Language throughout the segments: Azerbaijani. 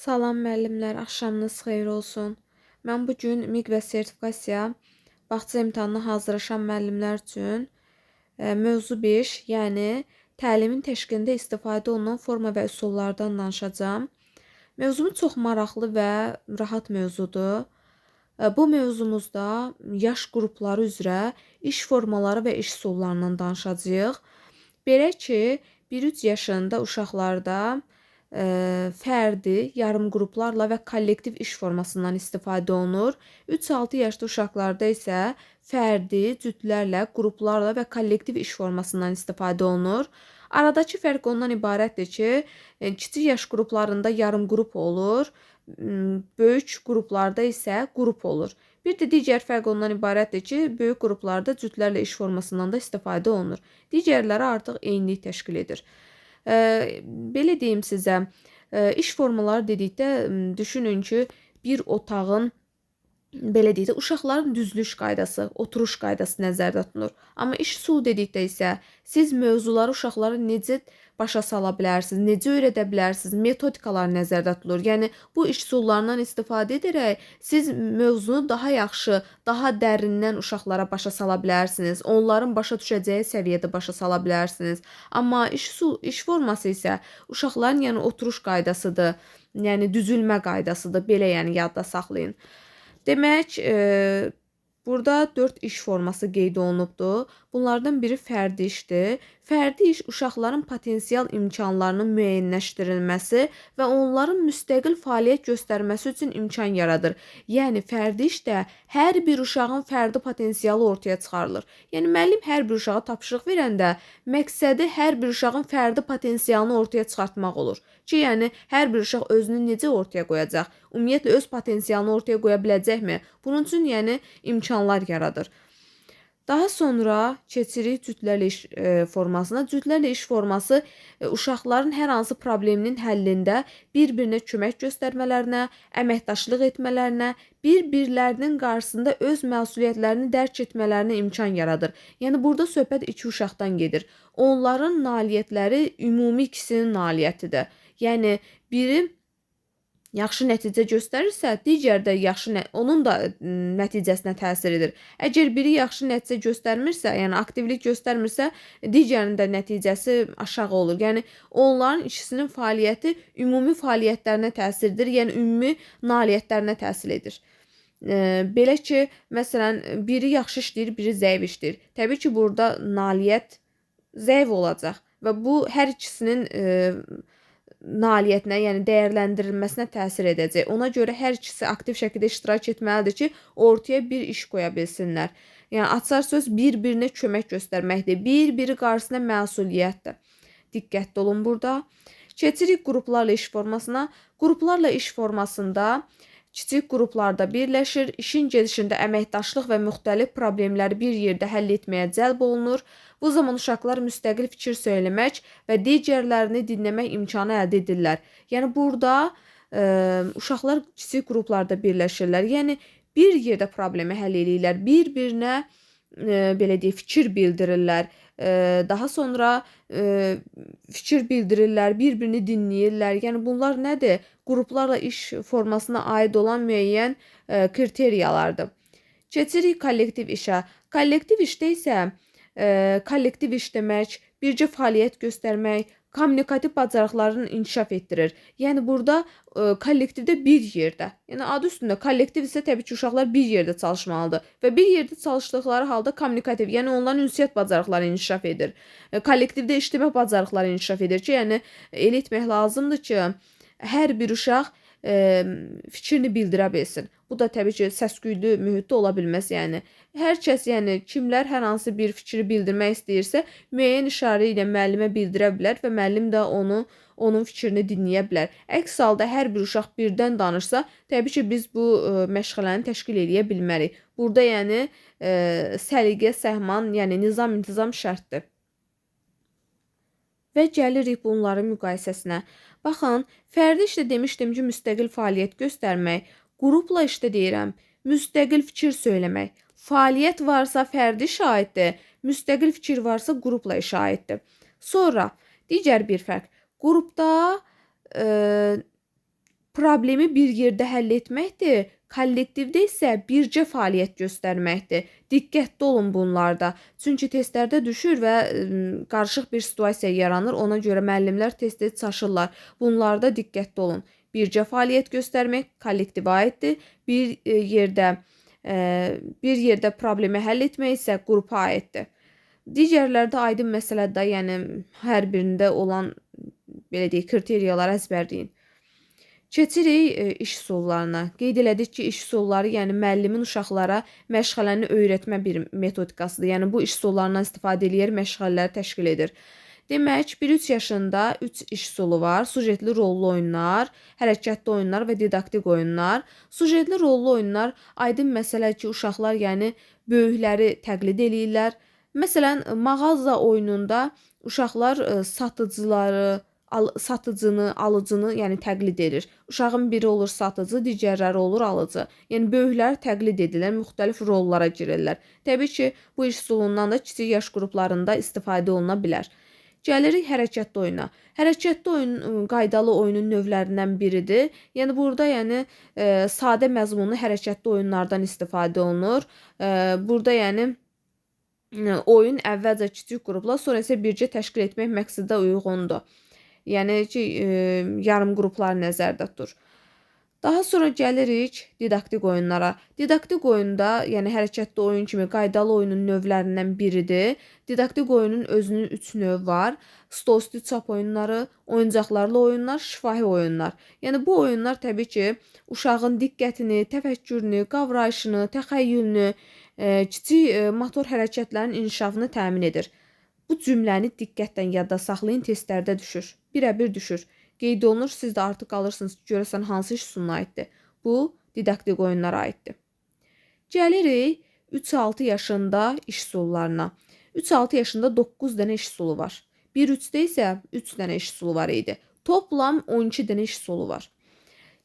Salam müəllimlər, axşamınız xeyir olsun. Mən bu gün MİQ və sertifikasiya bağça imtahanına hazırlaşan müəllimlər üçün mövzu 5, yəni təlimin təşkilində istifadə olunan forma və üsullardan danışacağam. Mövzumuz çox maraqlı və rahat mövzudur. Bu mövzumuzda yaş qrupları üzrə iş formaları və iş üsullarından danışacağıq. Belə ki, 1-3 yaşında uşaqlarda fərdi, yarım qruplarla və kollektiv iş formasından istifadə olunur. 3-6 yaşlı uşaqlarda isə fərdi, cütlərlə, qruplarla və kollektiv iş formasından istifadə olunur. Aradakı fərq ondan ibarətdir ki, kiçik yaş qruplarında yarım qrup olur, böyük qruplarda isə qrup olur. Bir də digər fərq ondan ibarətdir ki, böyük qruplarda cütlərlə iş formasından da istifadə olunur. Digərləri artıq eynilik təşkil edir. Belə deyim sizə, iş formaları dedikdə düşünün ki, bir otağın belə deyək də, uşaqların düzülüş qaydası, oturuş qaydası nəzərdə tutulur. Amma iş üsulu dedikdə isə siz mövzuları uşaqlara necə başa sala bilərsiniz, necə öyrədə bilərsiniz, metodikalar nəzərdə tutulur. Yəni bu iş üsullarından istifadə edərək siz mövzunu daha yaxşı, daha dərindən uşaqlara başa sala bilərsiniz. Onların başa düşəcəyi səviyyədə başa sala bilərsiniz. Amma iş forması isə uşaqların yəni oturuş qaydasıdır, yəni düzülmə qaydasıdır. Belə yəni yadda saxlayın. Demək, burada 4 iş forması qeyd olunubdur. Bunlardan biri fərdi işdir. Fərdi iş uşaqların potensial imkanlarının müəyyənləşdirilməsi və onların müstəqil fəaliyyət göstərməsi üçün imkan yaradır. Yəni fərdi işdə hər bir uşağın fərdi potensialı ortaya çıxarılır. Yəni müəllim hər bir uşağa tapşırıq verəndə məqsədi hər bir uşağın fərdi potensialını ortaya çıxartmaq olur. Ki, yəni hər bir uşaq özünü necə ortaya qoyacaq? Ümumiyyətlə öz potensialını ortaya qoya biləcəkmi? Bunun üçün yəni imkanlar yaradır. Daha sonra keçirik cütlərlə iş formasına. Cütlərlə iş forması uşaqların hər hansı probleminin həllində bir-birinə kömək göstərmələrinə, əməkdaşlıq etmələrinə, bir-birlərinin qarşısında öz məsuliyyətlərini dərk etmələrinə imkan yaradır. Yəni burada söhbət iki uşaqdan gedir. Onların nailiyyətləri ümumi ikisinin nailiyyətidir. Yəni biri yaxşı nəticə göstərirsə, digəri də yaxşı onun da nəticəsinə təsir edir. Əgər biri yaxşı nəticə göstərmirsə, yəni aktivlik göstərmirsə, digərinin də nəticəsi aşağı olur. Yəni onların ikisinin fəaliyyəti ümumi fəaliyyətlərinə təsir edir, yəni ümumi nailiyyətlərinə təsir edir. Belə ki, məsələn, biri yaxşı işləyir, biri zəif işləyir. Təbii ki, burada nailiyyət zəif olacaq və bu hər ikisinin nailiyyətinə, yəni dəyərləndirilməsinə təsir edəcək. Ona görə hər ikisi aktiv şəkildə iştirak etməlidir ki, ortaya bir iş qoya bilsinlər. Yəni açar söz bir-birinə kömək göstərməkdir. Bir-biri qarşısında məsuliyyətdir. Diqqətli olun burada. Keçirik qruplarla iş formasına. Qruplarla iş formasında kiçik qruplarda birləşir, işin gedişində əməkdaşlıq və müxtəlif problemləri bir yerdə həll etməyə cəlb olunur. Bu zaman uşaqlar müstəqil fikir söyləmək və digərlərini dinləmək imkanı əldə edirlər. Yəni burada uşaqlar kiçik qruplarda birləşirlər. Yəni bir yerdə problemi həll eləyirlər, bir-birinə belə deyək, fikir bildirirlər. Daha sonra fikir bildirirlər, bir-birini dinləyirlər. Yəni bunlar nədir? Qruplarla iş formasına aid olan müəyyən kriteriyalardır. Keçirik kollektiv işə. Kollektiv işdə isə kollektiv iş demək, bircə fəaliyyət göstərmək, kommunikativ bacarıqlarını inkişaf etdirir. Yəni burada kollektivdə bir yerdə, yəni adı üstündə kollektiv isə təbii ki, uşaqlar bir yerdə çalışmalıdır və bir yerdə çalışdıqları halda kommunikativ, yəni onların ünsiyyət bacarıqları inkişaf edir. Kollektivdə işləmə bacarıqları inkişaf edir ki, yəni elə etmək lazımdır ki, hər bir uşaq fikrini bildirə bilsin. Bu da təbii ki, səs-küylü mühitdə ola bilməz. Yəni hər kəs, yəni kimlər hər hansı bir fikri bildirmək istəyirsə, müəyyən işarə ilə müəllimə bildirə bilər və müəllim də onun fikrini dinləyə bilər. Əks halda hər bir uşaq birdən danışsa, təbii ki, biz bu məşğələni təşkil eləyə bilmərik. Burada yəni səliqə, səhman, yəni nizam, intizam şərtdir. Və gəlirik bunların müqayisəsinə. Baxın, fərdi işdə demişdim ki, müstəqil fəaliyyət göstərmək, qrupla işdə deyirəm, müstəqil fikir söyləmək. Fəaliyyət varsa fərdi işə aiddir, müstəqil fikir varsa qrupla işə aiddir. Sonra digər bir fərq. Qrupda Problemi bir yerdə həll etməkdir, kollektivdə isə bircə fəaliyyət göstərməkdir. Diqqətli olun bunlarda. Çünki testlərdə düşür və qarışıq bir situasiya yaranır. Ona görə müəllimlər tez-tez çaşırlar. Bunlarda diqqətli olun. Bircə fəaliyyət göstərmək kollektivə aiddir. Bir yerdə problemi həll etmək isə qrupa aiddir. Digərlərdə aydın məsələdir, yəni hər birində olan belə deyək, kriteriyaları əzbərləyin. Keçirik iş üsullarına. Qeyd elədik ki, iş üsulları, yəni müəllimin uşaqlara məşğələni öyrətmə bir metodikasıdır. Yəni bu iş üsullarından istifadə eləyər, məşğələləri təşkil edir. Demək, 1-3 yaşında 3 iş üsulu var. Sujetli rollu oyunlar, hərəkətli oyunlar və didaktik oyunlar. Sujetli rollu oyunlar aydın məsələ ki, uşaqlar yəni böyükləri təqlid eləyirlər. Məsələn, mağaza oyununda uşaqlar satıcıları, satıcını, alıcını, yəni təqlid edir. Uşağın biri olur satıcı, digərləri olur alıcı. Yəni böyükləri təqlid edirlər, müxtəlif rollara girirlər. Təbii ki, bu iş üsulundan da kiçik yaş qruplarında istifadə oluna bilər. Gəlirik hərəkətli oyuna. Hərəkətli oyun qaydalı oyunun növlərindən biridir. Yəni burada yəni sadə məzmunlu hərəkətli oyunlardan istifadə olunur. Burada yəni oyun əvvəlcə kiçik qrupla, sonra isə bircə təşkil etmək məqsədə uyğundur. Yəni ki, yarım qruplar nəzərdə tutur. Daha sonra gəlirik didaktik oyunlara. Didaktik oyunda, yəni hərəkətli oyun kimi qaydalı oyunun növlərindən biridir. Didaktik oyunun özünün 3 növü var. Stolüstü çap oyunları, oyuncaqlarla oyunlar, şifahi oyunlar. Yəni bu oyunlar təbii ki, uşağın diqqətini, təfəkkürünü, qavrayışını, təxəyyülünü, kiçik motor hərəkətlərinin inkişafını təmin edir. Bu cümləni diqqətlə yadda saxlayın, testlərdə düşür. Birəbir düşür. Qeyd olunur, siz də artıq alırsınız ki, görəsən hansı iş üsuluna aiddir. Bu, didaktik oyunlara aiddir. Gəlirik 3-6 yaşında iş üsullarına. 3-6 yaşında 9 dənə iş üsulu var. 1-3-də isə 3 dənə iş üsulu var idi. Toplam 12 dənə iş üsulu var.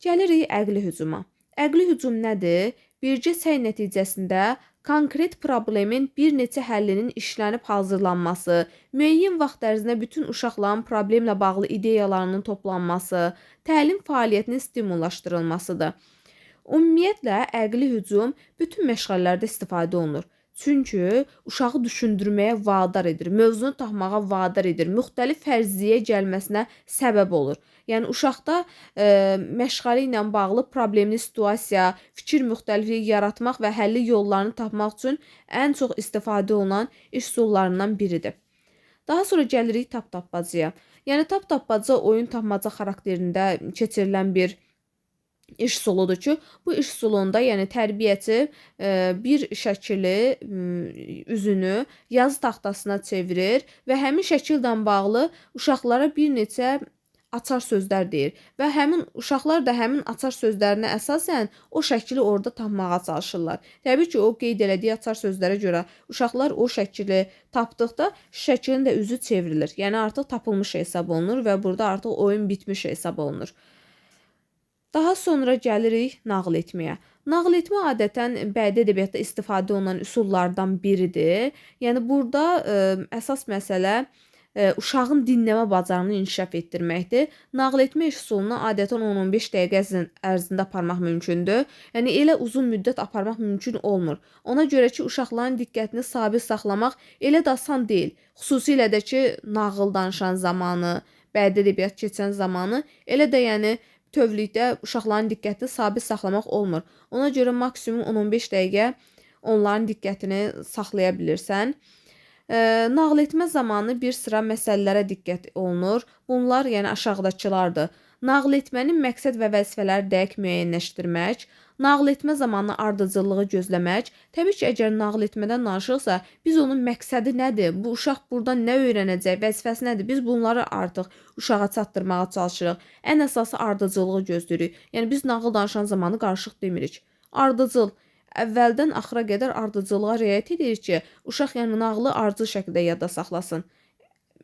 Gəlirik əqli hücuma. Əqli hücum nədir? Bircə səy nəticəsində konkret problemin bir neçə həllinin işlənib hazırlanması, müəyyən vaxt ərzində bütün uşaqların problemlə bağlı ideyalarının toplanması, təlim fəaliyyətinin stimullaşdırılmasıdır. Ümumiyyətlə, əqli hücum bütün məşğələlərdə istifadə olunur. Çünki uşağı düşündürməyə vadar edir, mövzunu tapmağa vadar edir, müxtəlif fərziyyə gəlməsinə səbəb olur. Yəni uşaqda məşğələ ilə bağlı problemli situasiya, fikir müxtəlifliyi yaratmaq və həlli yollarını tapmaq üçün ən çox istifadə olunan iş üsullarından biridir. Daha sonra gəlirik tap-tapmacaya. Yəni tap-tapmaca oyun tapmaca xarakterində keçirilən bir iş üsuludur ki, bu iş üsulunda yəni tərbiyəçi bir şəkili üzünü yazı taxtasına çevirir və həmin şəkillə bağlı uşaqlara bir neçə açar sözlər deyir və həmin uşaqlar da həmin açar sözlərinə əsasən o şəkili orada tapmağa çalışırlar. Təbii ki, o qeyd elədiyi açar sözlərə görə uşaqlar o şəkili tapdıqda şəklin də üzü çevrilir. Yəni artıq tapılmış hesab olunur və burada artıq oyun bitmiş hesab olunur. Daha sonra gəlirik nağıl etməyə. Nağıl etmə adətən bədii ədəbiyyatda istifadə olunan üsullardan biridir. Yəni burada əsas məsələ uşağın dinləmə bacarığını inkişaf etdirməkdir. Nağıl etmə üsulunu adətən 10-15 dəqiqə ərzində aparmaq mümkündür. Yəni elə uzun müddət aparmaq mümkün olmur. Ona görə ki, uşaqların diqqətini sabit saxlamaq elə də asan deyil. Xüsusilə də ki, nağıl danışan zamanı, bədii ədəbiyyat keçən zamanı elə də yəni bütövlükdə uşaqların diqqətini sabit saxlamaq olmur. Ona görə maksimum 10-15 dəqiqə onların diqqətini saxlaya bilirsən. Nağıl etmə zamanı bir sıra məsələlərə diqqət olunur. Bunlar yəni aşağıdakılardır. Nağıl etmənin məqsəd və vəzifələri dəqiq müəyyənləşdirmək, nağıl etmə zamanı ardıcıllığı gözləmək. Təbii ki, əgər nağıl etmədən danışırsa, biz onun məqsədi nədir, bu uşaq buradan nə öyrənəcək, vəzifəsi nədir, biz bunları artıq uşağa çatdırmağa çalışırıq. Ən əsası ardıcıllığı gözləyirik. Yəni biz nağıl danışan zamanı qarışıq demirik. Ardıcıl, əvvəldən axıra qədər ardıcıllığa riayət edirik ki, uşaq yəni nağılı ardıcıl şəkildə yadda saxlasın.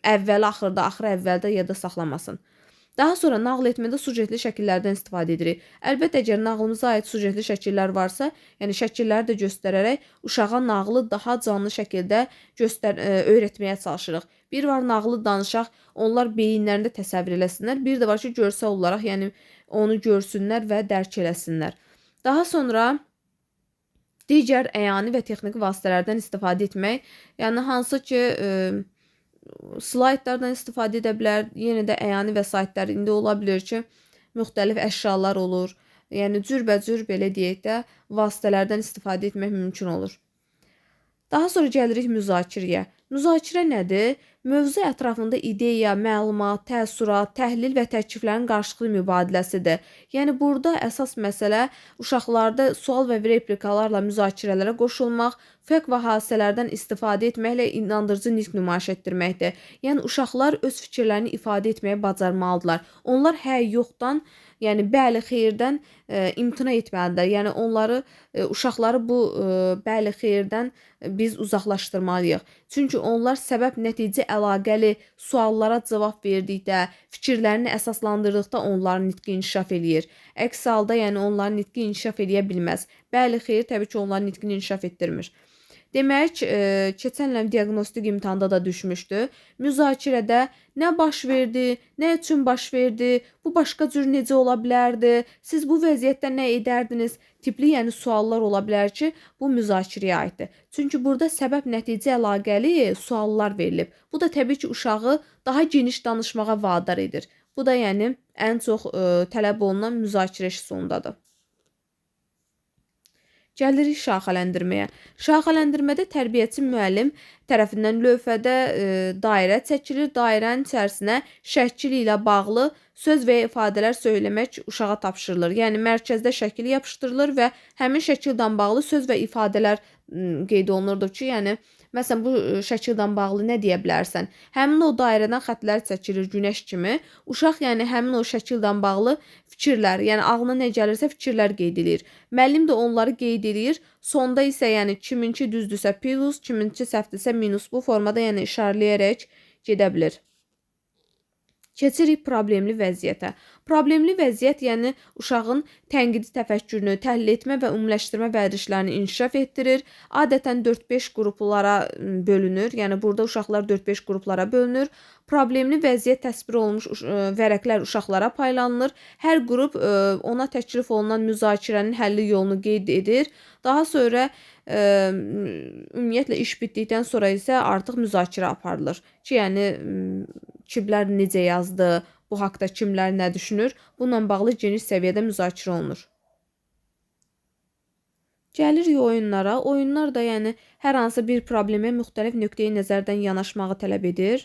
Əvvəli axırda, axırı əvvəldə yadda saxlamasın. Daha sonra nağıl etmədə sujetli şəkillərdən istifadə edirik. Əlbəttə, əgər nağılımıza aid sujetli şəkillər varsa, yəni şəkilləri də göstərərək uşağa nağılı daha canlı şəkildə öyrətməyə çalışırıq. Bir var nağılı danışaq, onlar beyinlərində təsəvvür eləsinlər. Bir də var ki, görsəl olaraq, yəni onu görsünlər və dərk eləsinlər. Daha sonra digər əyani və texniki vasitələrdən istifadə etmək, yəni hansı ki, slaydlardan istifadə edə bilər, yenə də əyani vəsaitlər indi ola bilər ki, müxtəlif əşyalar olur. Yəni cürbəcür belə deyək də vasitələrdən istifadə etmək mümkün olur. Daha sonra gəlirik müzakirəyə. Müzakirə nədir? Mövzu ətrafında ideya, məlumat, təəssürat, təhlil və təkliflərin qarşılıqlı mübadiləsidir. Yəni burada əsas məsələ uşaqlarda sual və replikalarla müzakirələrə qoşulmaq, fakt və hadisələrdən istifadə etməklə inandırıcı nitq nümayiş etdirməkdir. Yəni uşaqlar öz fikirlərini ifadə etməyi bacarmalıdırlar. Onlar hə yoxdan, yəni bəli xeyirdən imtina etməlidirlər. Yəni onları uşaqları bu bəli xeyirdən biz uzaqlaşdırmalıyıq. Çünki onlar səbəb nəticə əlaqəli suallara cavab verdikdə, fikirlərini əsaslandırdıqda onların nitqi inkişaf eləyir. Əks halda, yəni onların nitqi inkişaf eləyə bilməz. Bəli, xeyir təbii ki, onların nitqini inkişaf etdirmir. Demək, keçən il diaqnostik imtahanda da düşmüşdü. Müzakirədə nə baş verdi, nə üçün baş verdi, bu başqa cür necə ola bilərdi, siz bu vəziyyətdə nə edərdiniz tipli, yəni suallar ola bilər ki, bu müzakirəyə aiddir. Çünki burada səbəb-nəticə əlaqəli suallar verilib. Bu da təbii ki, uşağı daha geniş danışmağa vadar edir. Bu da yəni ən çox tələb olunan müzakirə üsulundadır. Gəlirik şaxələndirməyə. Şaxələndirmədə tərbiyəçi müəllim tərəfindən lövhədə dairə çəkilir. Dairənin içərisinə şəkil ilə bağlı söz və ifadələr söyləmək uşağa tapşırılır. Yəni mərkəzdə şəkil yapışdırılır və həmin şəkillə bağlı söz və ifadələr qeyd olunurdur ki, yəni məsələn bu şəkillə bağlı nə deyə bilərsən? Həmin o dairədən xəttlər çəkilir günəş kimi. Uşaq yəni həmin o şəkillə bağlı fikirlər, yəni ağlına nə gəlirsə fikirlər qeyd eləyir. Müəllim də onları qeyd eləyir. Sonda isə yəni kiminki düzdürsə plus, kiminki səhvdirsə minus bu formada yəni işarələyərək gedə bilir. Keçirik problemli vəziyyətə. Problemli vəziyyət yəni uşağın tənqidi təfəkkürünü, təhlil etmə və ümumiləşdirmə vərdişlərini inkişaf etdirir. Adətən 4-5 qruplara bölünür. Yəni burada uşaqlar 4-5 qruplara bölünür. Problemli vəziyyət təsvir olunmuş vərəqlər uşaqlara paylanılır. Hər qrup ona təklif olunan müzakirənin həlli yolunu qeyd edir. Daha sonra ümumiyyətlə iş bitdikdən sonra isə artıq müzakirə aparılır ki, yəni kimlər necə yazdı, bu haqda kimlər nə düşünür, bununla bağlı geniş səviyyədə müzakirə olunur. Gəlirik oyunlara. Oyunlar da yəni hər hansı bir problemə müxtəlif nöqteyi nəzərdən yanaşmağı tələb edir.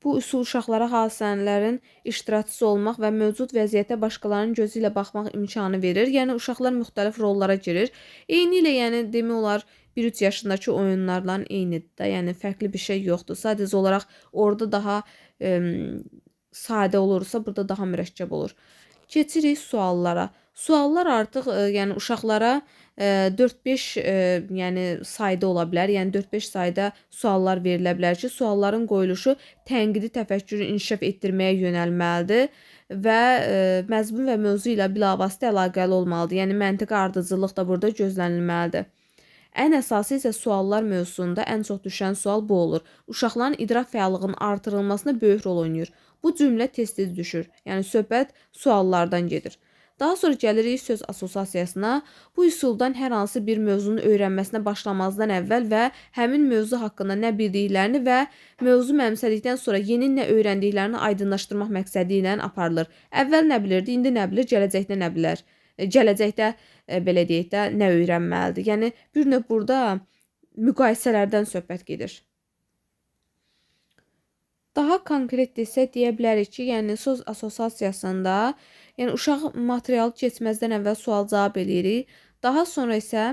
Bu üsul uşaqlara hadisələrin iştirakçısı olmaq və mövcud vəziyyətə başqalarının gözü ilə baxmaq imkanı verir. Yəni uşaqlar müxtəlif rollara girir. Eyni ilə yəni demək olar 1-3 yaşındakı oyunlarla eynidir də. Yəni fərqli bir şey yoxdur. Sadəcə olaraq orada daha sadə olursa, burada daha mürəkkəb olur. Keçirik suallara. Suallar artıq yəni uşaqlara 4-5 yəni sayda ola bilər. Yəni 4-5 sayda suallar verilə bilər ki, sualların qoyuluşu tənqidi təfəkkürü inkişaf etdirməyə yönəlməlidir və məzmun və mövzu ilə bilavasitə əlaqəli olmalıdır. Yəni məntiqi ardıcıllıq da burada gözlənilməlidir. Ən əsası isə suallar mövzusunda ən çox düşən sual bu olur. Uşaqların idrak fəallığının artırılmasına böyük rol oynayır. Bu cümlə tez-tez düşür. Yəni söhbət suallardan gedir. Daha sonra gəlirik söz assosiasiyasına. Bu üsuldan hər hansı bir mövzunun öyrənməsinə başlamazdan əvvəl və həmin mövzu haqqında nə bildiklərini və mövzu mənimsədikdən sonra yeni nə öyrəndiklərini aydınlaşdırmaq məqsədi ilə aparılır. Əvvəl nə bilirdi, indi nə bilir, gələcəkdə nə bilər? Gələcəkdə belə deyək də nə öyrənməlidir? Yəni bir növ burada müqayisələrdən söhbət gedir. Daha konkret desək deyə bilərik ki, yəni söz assosiasiyasında, yəni uşaq materialı keçməzdən əvvəl sual-cavab eləyirik. Daha sonra isə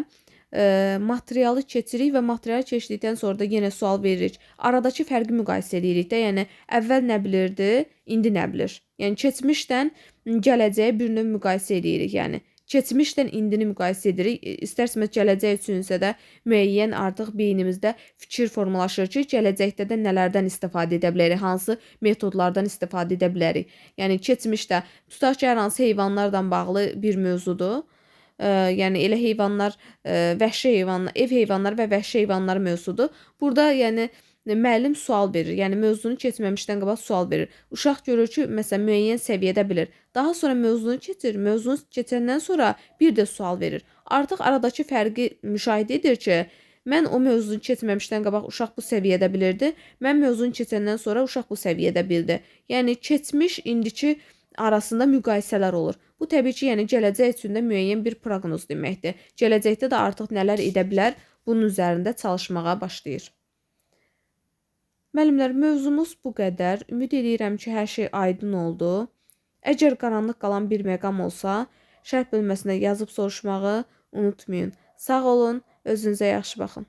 materialı keçirik və materialı keçdikdən sonra da yenə sual veririk. Aradakı fərqi müqayisə eləyirik də, yəni əvvəl nə bilirdi, indi nə bilir. Yəni keçmişdən gələcəyə bir növ müqayisə eləyirik, yəni. Keçmişlə indini müqayisə edirik. İstər-istəməz gələcək üçünsə də müəyyən artıq beynimizdə fikir formalaşır ki, gələcəkdə də nələrdən istifadə edə bilərik, hansı metodlardan istifadə edə bilərik. Yəni keçmişdə tutaq ki, hər hansı heyvanlarla bağlı bir mövzudur. Yəni elə heyvanlar, vəhşi heyvanlar, ev heyvanları və vəhşi heyvanlar mövzusudur. Burada yəni müəllim sual verir. Yəni mövzunu keçməmişdən qabaq sual verir. Uşaq görür ki, məsələn, müəyyən səviyyədə bilir. Daha sonra mövzunu keçir. Mövzunu keçəndən sonra bir də sual verir. Artıq aradakı fərqi müşahidə edir ki, mən o mövzunu keçməmişdən qabaq uşaq bu səviyyədə bilirdi. Mən mövzunu keçəndən sonra uşaq bu səviyyədə bildi. Yəni keçmiş, indiki arasında müqayisələr olur. Bu təbii ki, yəni gələcək üçün də müəyyən bir proqnoz deməkdir. Gələcəkdə də artıq nələr edə bilər, bunun üzərində çalışmağa başlayır. Müəllimlər, mövzumuz bu qədər. Ümid edirəm ki, hər şey aydın oldu. Əgər qaranlıq qalan bir məqam olsa, şərh bölməsinə yazıb soruşmağı unutmayın. Sağ olun, özünüzə yaxşı baxın.